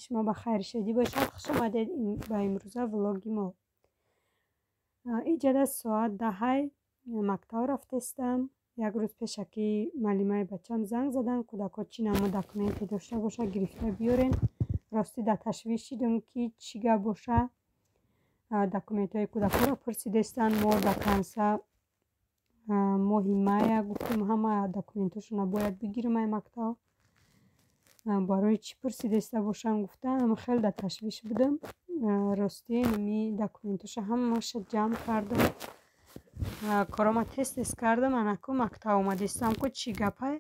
Шумо ба хайр шодӣ бошад. Хуш омадед ба имрӯза влоги мо. Иҷада соат 10-ай мактаб рафтестам. Як рӯз пешакӣ муаллимаи бачам занг заданд, кӯдакҳо чӣ намуд документе дошта бошад, гирифта биёрен. Ростӣ дар ташвиш шидам, ки чӣ гап боша. Документҳои кӯдакҳоро пурсидестанд. Мо до конца моҳи мая гуфтем, ҳама документҳошонро бояд бигирем ай мактаб. Барои чӣ пурсидеста бошам гуфтам, хеле дар ташвиш будам. Ростӣ нами документҳоша ҳамаша ҷамъ кардам. Корома тез тез кардам, анаку мактаб омадистам, ку чӣ гапай.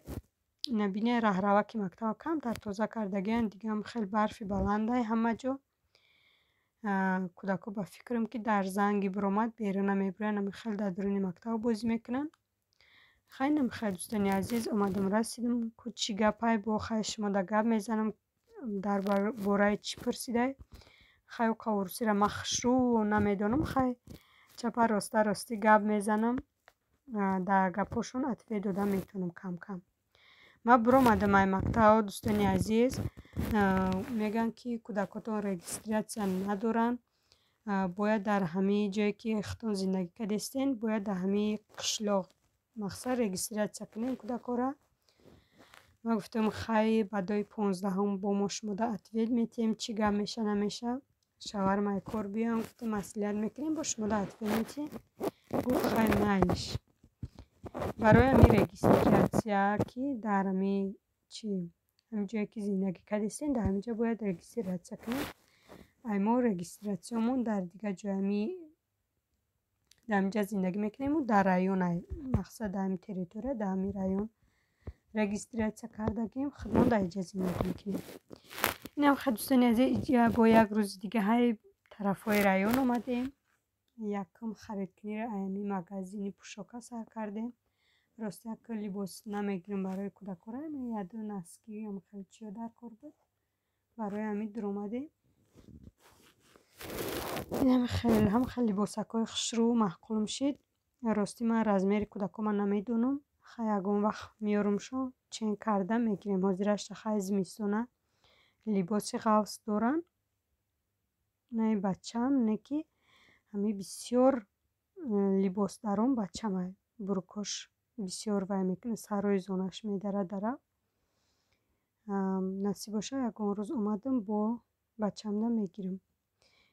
Ина бине, раҳраваки мактаба камтар тоза кардагианд, дигаам хеле барфи баландай ҳама ҷо. Кӯдакҳо ба фикрам, ки дар занги биромад, берун намебироянд, ами хеле дар дуруни мактаб бозӣ мекунанд. Хай, нам хай, дӯстони азиз, омадам, расидам, ку чӣ гапай, бо хай шумода гап мезанам, дар бораи чӣ пурсидай. Хай, уқа урусиро ман хушрӯ намедонам, хай чапа роста ростӣ гап мезанам, дар гапҳошон ответ дода метавонам кам-кам. Ман биромадам ай мактаб, дӯстони азиз, мегӯянд, ки кӯдакотон регистрация надоранд, бояд дар ҳамин ҷое ки худтон зиндагӣ кардестен, бояд дар ҳамин қишлоқ мақсад регистрация кунем кӯдакҳоро. Ман гуфтам, хай, баъдои 15-ум бо мо шумода ответ метиҳем, чӣ гап меша, намеша. Шавҳарам ай кор биёям, гуфтам, маслиҳат мекунем, бо шумода ответ метиҳем. Гуфт, хай, майлиш. Барои ҳамин регистрация, ки дар ҳамин чи, ҳамин ҷое ки зиндагӣ кардестен, дар ҳамин ҷо бояд регистрация кунем. Ай мо регистрация мон дар дигар ҷой, ҳами дар ҳамин ҷо зиндагӣ мекунему дар район, ай мақсад дар ҳамин территория, дар ҳамин район регистрация кардагим, худмон дар инҷа зиндагӣ мекунем. Инам хай, дӯстони азиз, иҷа бо як рӯзи дига ҳай тарафҳои район омадем. Якум харидкуниро ай ҳамин магазини пӯшока сар кардем. Рости, як либос намегирам барои кӯдакҳоро, яду носки, хеле чиё дар кор буд. Барои ҳамин дуромадем. Инам хеле ҳам хеле либосакҳои хушрӯ маъқулм шид. Ростӣ, ман размери кӯдакҳома намедонам. Хай, ягон вақт меёрумшон, чен карда мегирем. Ҳозирашта хай зимистона либоси ғафз доранд. Наи бачаам, не ки ҳамин бисёр либосдарон бачамай, брюк ош бисёр вай мекунад, сарҳои зонаш медарад дарав. Насиб боша, ягон рӯз омадам, бо бачамда мегирам.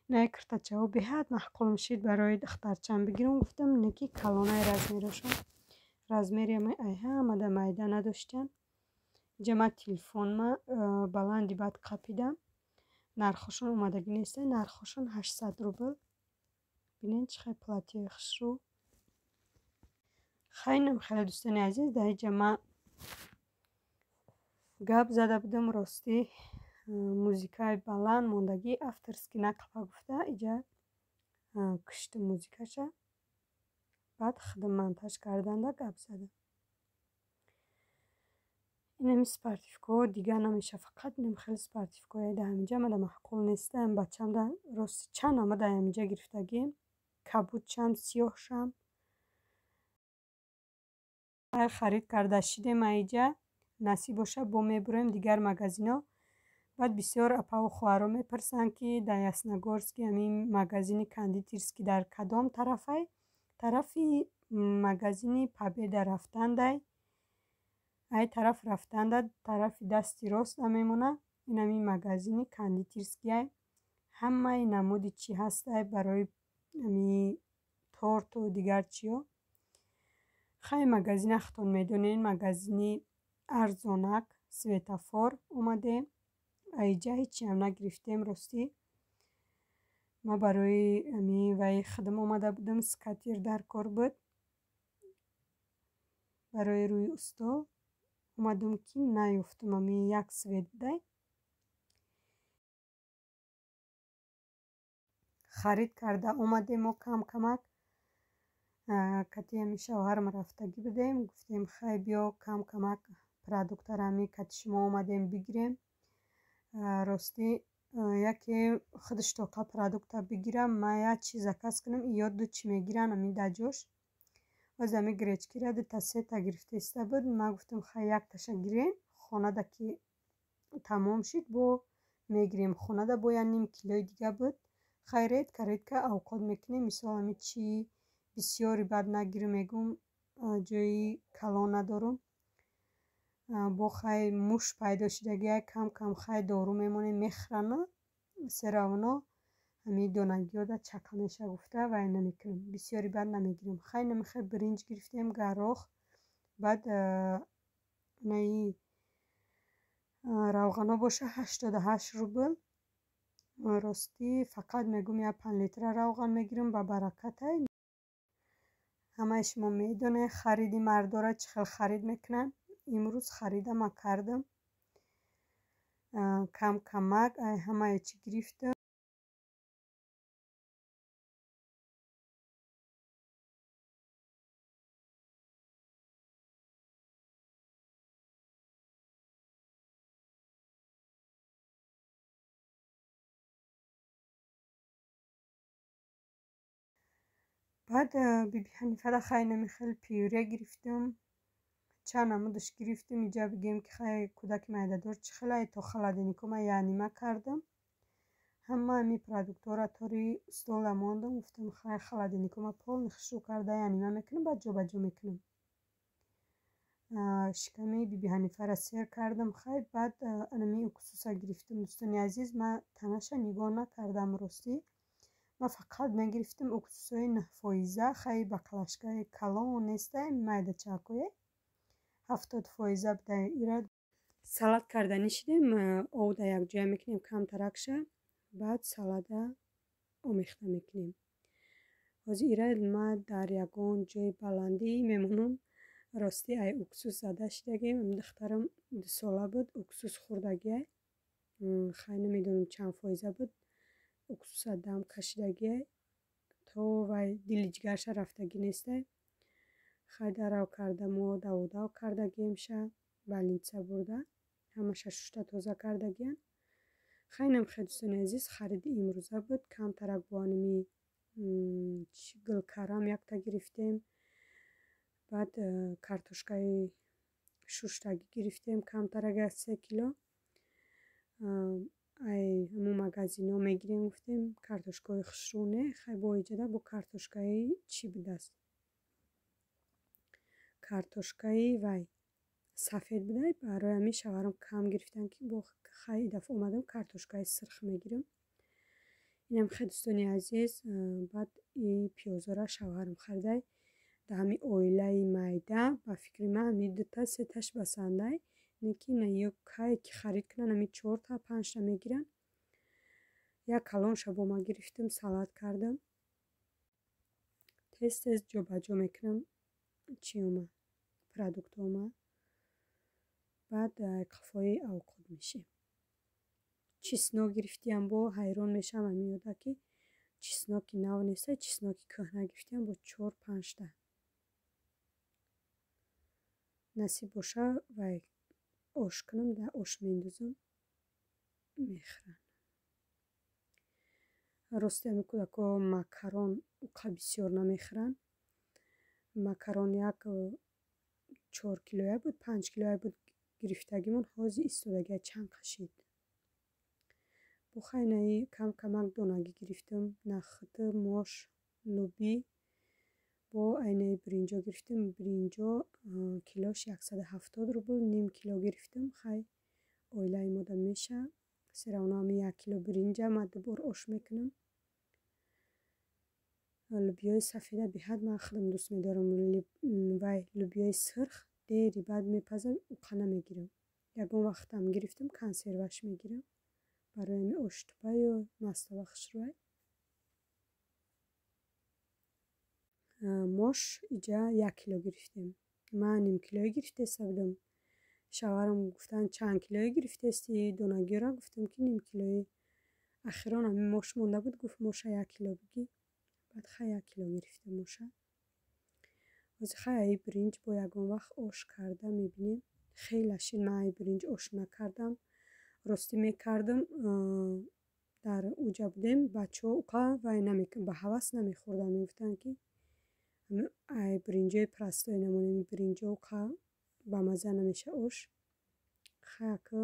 Инаи киртачаҳо беҳад маъқулм шид, барои духтарчаам бигирам гуфтам, не ки калонаи размерошон. Размери ай ҳамада майда надоштанд. Инҷа ман телефонма баланди бад қапидам. Нархҳошон омадагӣ нестанд, нархҳошон 800 рубл. Бинед, чӣ хел платье ҳои хушрӯ. Хай, инам хеле, дӯстони азиз, дар инҷа ман гап зада будам, ростӣ музикаи баланд мондагӣ, авторский нақлба гуфта, иҷа киштим музикаша. Баъд худам монтаж карданда гап задам. Инами спортивка ҳо дига намеша, фақат инам хеле спортивка ҳое дар ҳаминҷа мада маъқул нестам. Бачамда рости чанд намуд дар ҳаминҷа гирифтагим. Кабудшам, сиёҳшам. Харид карда шидем аиҷа. Насиб боша, бо мебуроем дигар магазинҳо. Баъд бисёр апаву хоҳарҳо мепурсанд, ки дар Ясногорский ҳамин магазини кондитерский дар кадом тарафай? Тарафи магазини Победа рафтандай. Ай тараф рафтанда тарафи дасти роста мемонад. Ин ҳамин магазини кондитерский ай. Ҳамаи намуди чӣ ҳастай барои ҳамин торту дигар чиё. Хай, магазина худтон медонед, магазини арзонак Светофор омадем. Аиҷа ҳечиам нагирифтем, ростӣ. Ман барои ҳамин вай худам омада будам, скатерть дар кор буд. Барои рӯи устол омадам, ки наёфтам, ҳамин як цвет будай. Харид карда омадем мо кам-камак. Кати ҳамин шавҳарам рафтагӣ будем, гуфтем, хай, биё, кам-камак продукт аро ҳамин кати шумо омадем бигирем. Ростӣ, яке худаш тоқа продукт а бигирам, ман як чиз заказ кунам, ё ду чӣ мегиранд ҳамин дар ҷош. Боз ҳамин гречки ра дута сета гирифта истода буд. Ман гуфтам, хай, якташа гирем, хонада ки тамом шид, бо Мегирем хонада бо як ним килои дига буд. Хай редко редко авқот мекунем. Мисол ҳами чӣ бисёри бад нагирам мегӯм, ҷои калон надорум. Бо хай муш пайдо шудагиай, кам кам хай дору мемонем, мехӯрану всё равно ҳамин донагиҳода чака меша гуфта вай намекунем. Бисёри бад намегирем. Хай намехоҳем биринҷ гирифтем, горох, баъд инаи равғано боша 88 рубл. Ростӣ фақат мегӯм як панҷ литра равған мегирам ба баракатай. Ҳамаи шумо медонед хариди мардора чӣ хел харид мекунанд. Имрӯз харида ман кардам. Кам камак ай ҳамае чӣ гирифтам. Баъд биби Ҳанифада хай намихел пюре гирифтам. Чанд намудаш гирифтам. Иҷа бигем ки хай кӯдаки майдадор чӣ хелай то холодильникҳо ман якнима кардам. Ҳама ҳамин продуктҳоро тори столда мондам. Гуфтам хай холодильникҳо ман полный хушрӯ карда якнима мекунам, баъд ҷобаҷо мекунам. Шиками биби Ҳанифаро сер кардам. Хай баъд анами уксуса гирифтам. Дӯстони азиз, ман танаша нигоҳ накардам ростӣ. Ман фақат мегирифтам уксусҳои 9%, хай баклажкаи калон нестай, майдачакҳое 70% будай. Ира салат карданӣ шидем, овда якҷоя мекунем камтаракша, баъд салата омехта мекунем. Ҳозир ира ман дар ягон ҷои баландӣ мемонам. Ростӣ ай уксус зада шидагем. Духтарам 2 сола буд, уксус хӯрдагиай. Хай намедонам чанд фоиза буд. Уксуса дам кашидагиай то вай дили ҷигарша рафтагӣ нестай. Хай дарав карда мо давудав кардагиемша, больница бурда, ҳамаша шушта тоза кардагиян. Хай инам хел дӯстони азиз, хариди имрӯза буд. Камтарак бо анами гулкарам якта гирифтем. Баъд картошкаи шуштагӣ гирифтем камтарак як 3 кило. Ай ҳамун магазинҳо мегирем гуфтем картошкаҳои хушрӯ не, хай бо иҷода бо картошкаи чӣ будааст? Картошкаи вай сафед будай, барои ҳамин шавҳарам кам гирифтанд ки бо хай ин дафъа омадам картошкаи сурх мегирам. Инам хел дӯстони азиз, баъд и пиёзҳоро шавҳарам харидай. Дар ҳамин оилаи майда ба фикри ман ҳамин дута сеташ басандай. Не ки ина ё кае ки харид кунанд ҳамин чорта панҷта мегиранд. Як калонша бо ман гирифтам, салат кардам. Тез тез ҷобаҷо мекунам чиёма продуктҳома. Баъд қафои авқот мешем. Чеснок гирифтиам, бо ҳайрон мешавам ҳамин ёда ки чесноки нав нестай, чесноки кӯҳна гирифтиам бо чор панҷта. Насиб боша вай ош кунам, дар ош мендозам, мехӯранд. Рости ҳамин кӯдакҳо макарон уқа бисёр намехӯранд. Макарон як 4 килоя буд, 5 килоя буд гирифтагимон, ҳозир истодагиа чанд қашид. Бо хай инаи кам камак донагӣ гирифтам, нахӯту, мош, лӯбӣ, бо айнаи биринҷо гирифтам. Биринҷо килош 170 рубл, ним кило гирифтам. Хай оилаи мода меша. Всё равно ҳамин 1 кило биринҷа ман ду бор ош мекунам. Лӯбиёи сафеда беҳад ман худам дӯст медорам. Вай лӯбиёи сурх дери баъд мепазам, уқа намегирам. Ягон вақтам гирифтам, консерваш мегирам. Барои ҳамин оштупа ё мастова хушрӯай. Мош иҷа 1 кило гирифтем. Ман нимкилоӣ гирифтеста будам. Шавҳарам гуфтанд чанд килоӣ гирифтести донагиёра, гуфтам ки нимкилоӣ. Ахирон ҳамин мош монда буд, гуфт моша 1 кило бигир. Баъд хай 1 кило гирифтам моша. Ҳозир хай аи биринҷ бо ягон вақт ош карда мебинем. Хеле шид ман аи биринҷ ош накардам. Ростӣ мекардам, дар уҷа будем, бачаҳо уқа вай ба ҳавас намехӯрданд. Мегуфтанд ки ай биринҷои простой намонем, биринҷо уқа бамазза намеша ош. Хай ака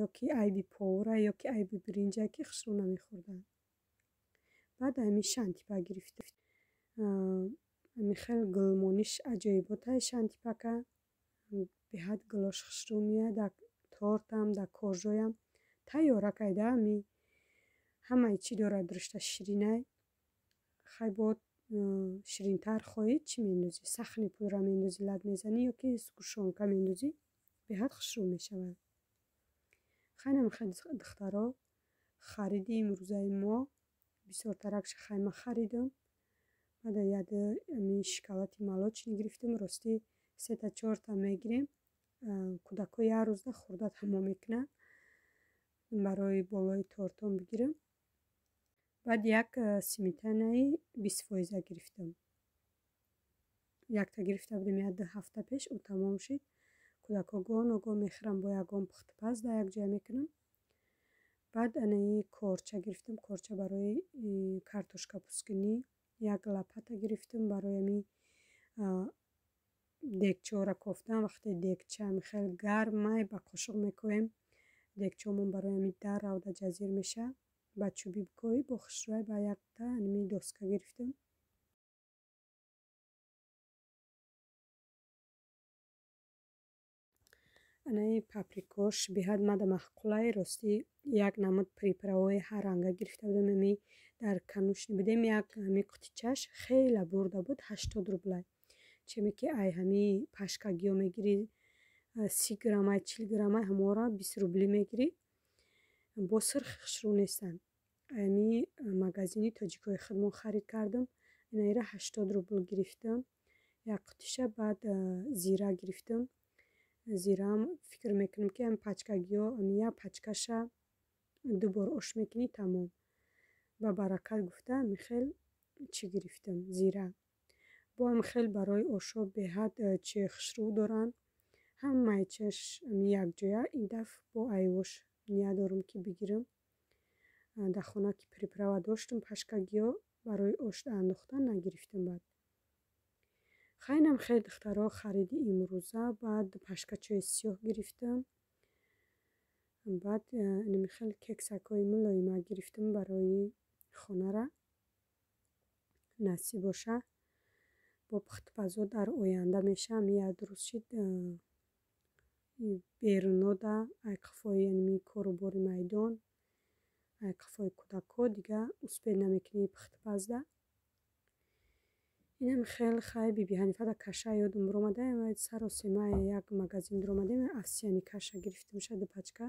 Ё ки айби повара, ё ки айби биринҷае, ки хушрӯ намехӯрданд. Баъд ҳамин шантипа гирифтам. Ҳамин хел гулмониш аҷоиботай шантипака. Беҳад гулош хушрӯ меояд, дар тортам, дар коржоям тайёра кайда ҳами ҳамаи чӣ дорад, дурушта ширинай. Хай бо ширинтар хоҳӣ, чӣ мендозӣ? Сахни пудра мендозӣ, лат мезанӣ ё ки сгущёнка мендозӣ, беҳад хушрӯ мешавад. Хай намехел духтаро, хариди имрӯзаи мо бисёртаракша хайма харидам. Баъд яд ҳамин шоколади молочный гирифтам. Ростӣ сета чорта мегирем. Кӯдакҳо як рӯзда хӯрда тамом мекунанд. Барои болои тортон бигирам. Баъд як сметанаи 20% гирифтам. Якта гирифта будем як ду ҳафта пеш, ӯ тамом шид. Кӯдакҳо гоҳ ногоҳ мехӯрам, бо ягон пухтупаз дар як ҷоя мекунам. Баъд анаи корча гирифтам, корча барои картошка пускунӣ. Як лопата гирифтам барои ҳамин дегчаҳоро кофтан. Вақте дегча хеле гармай, ба қошуқ мекоҳем. Дегчаҳомон барои ҳамин дар равда ҷазир мешавад. Ба чӯбӣ бикоҳӣ, бо хушрӯяй. Ба якта ҳамин доска гирифтам. Анаи паприкош беҳад мада маъқулай. Ростӣ як намуд приправаҳои ҳарранга гирифта будем. Ҳамин дар конюшни будем, як ҳамин қутичаш хеле бурда буд, 80 рублай. Чеме ки ай ҳамин пашкагиҳо мегирӣ, 30 граммай, 40 граммай, ҳаморо 20 рублӣ мегирӣ. Бо сирхи хушрӯ нестанд. Ҳамин магазини тоҷикҳои худмон харид кардам. Инаира 80 рубл гирифтам. Як қутиша. Баъд зира гирифтам. Зираам фикр мекунам, ки ҳамин пачкагиҳо, ҳамин як пачкаша ду бор ош мекунӣ, тамом. Ба баракат гуфта ҳамин хел чӣ гирифтам, зира. Бо ҳамин хел барои ошҳо беҳад чиҳои хушрӯ доранд. Ҳамаи чиаш ҳамин якҷоя. Ин дафъ бо айвош ният дорам, ки бигирам. Дар хона ки приправа доштам, пашкагиҳо барои ош андохтан нагирифтам баъд. Хайнам хел духтаро, хариди имрӯза. Баъд пашка чойи сиёҳ гирифтам. Баъд инами хел кексакҳои мулоима гирифтам барои хонара. Насиб боша, бо пухтупазо дар оянда мешавам. Як рӯз шид берунода, ай қафои яними кору бори майдон, ай қафои кӯдакҳо дига успеть намекунӣ пухтупазда. Инам хел хай Биби Ҳанифа да каша ёдам биромада, саро семая як магазин дуромадем, овсяный каша гирифтем ша ду пачка.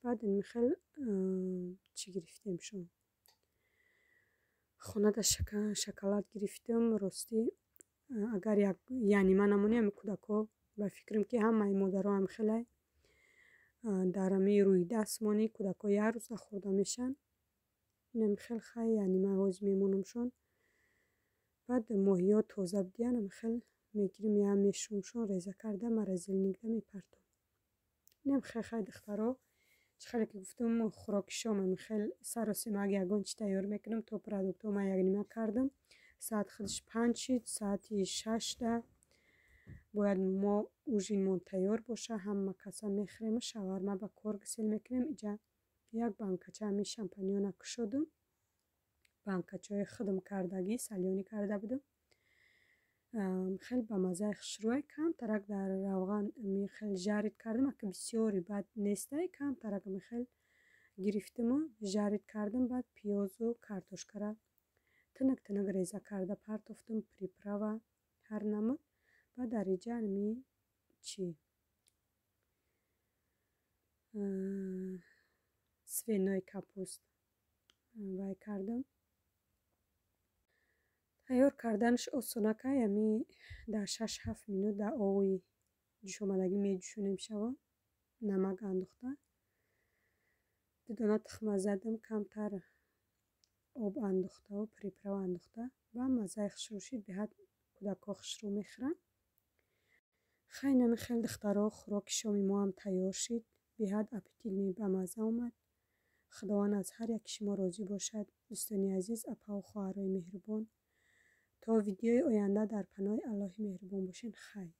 Баъд инами хел чӣ гирифтем шо. Хонада шоколад гирифтам. Ростӣ агар як янима намонӣ, ҳамин кӯдакҳо, ба фикрам, ки ҳамаи модаро ҳам хелай, дар ҳамин рӯйдаст монӣ, кӯдакҳо як рӯза хӯрда мешаванд. Инами хел хай янима ҳозир мемонамшон. Баъд моҳиҳо тоза будиянд, ҳамин хел мегирим, як мешӯмшон, реза карда морозильникда мепартом. Инам хел хай духтаро, чӣ хеле ки гуфтам, хӯроки шом ҳамин хел сару семак ягон чӣ тайёр мекунам, то продуктҳо ман якнима кардам. Соат худаш 5 шид, соати 6-да бояд мо ужинмон тайёр боша, ҳама каса мехӯрему шаварма ба кор гусел мекунем. Иҷа як банкача ҳамин шампаньона кушодум. Банкачаҳои худам кардагӣ, солёный карда будам. Хеле ба маззаи хушрӯай, камтарак дар равған хел жарить кардам, ака бисёри бад нестай, камтарак хел гирифтиму жарить кардам, баъд пиёзу картошкара тинак тинак реза карда партофтам, приправа ҳар намуд. Баъд дар иҷа ами чӣ свиной капуст вай кардам. Тайёр карданаш осонакай, ами дар 6-7 минут дар оби ҷӯшомадагӣ меҷӯшонем шава, намак андохта. Ду дона тухма задам, камтар об андохтаву приправа андохта ва маззаи хушрӯ шид, беҳад кӯдакҳо хушрӯ мехӯранд. Хай нами хел духтаро, хӯроки шоми мо ҳам тайёр шид, беҳад аппетитный, бамазза омад. Худованд аз ҳар яки шумо розӣ бошад, дӯстони азиз, апаву хоҳарои меҳрубон. То видеои оянда дар паноҳи Аллоҳи меҳрубон бошед. Хайр.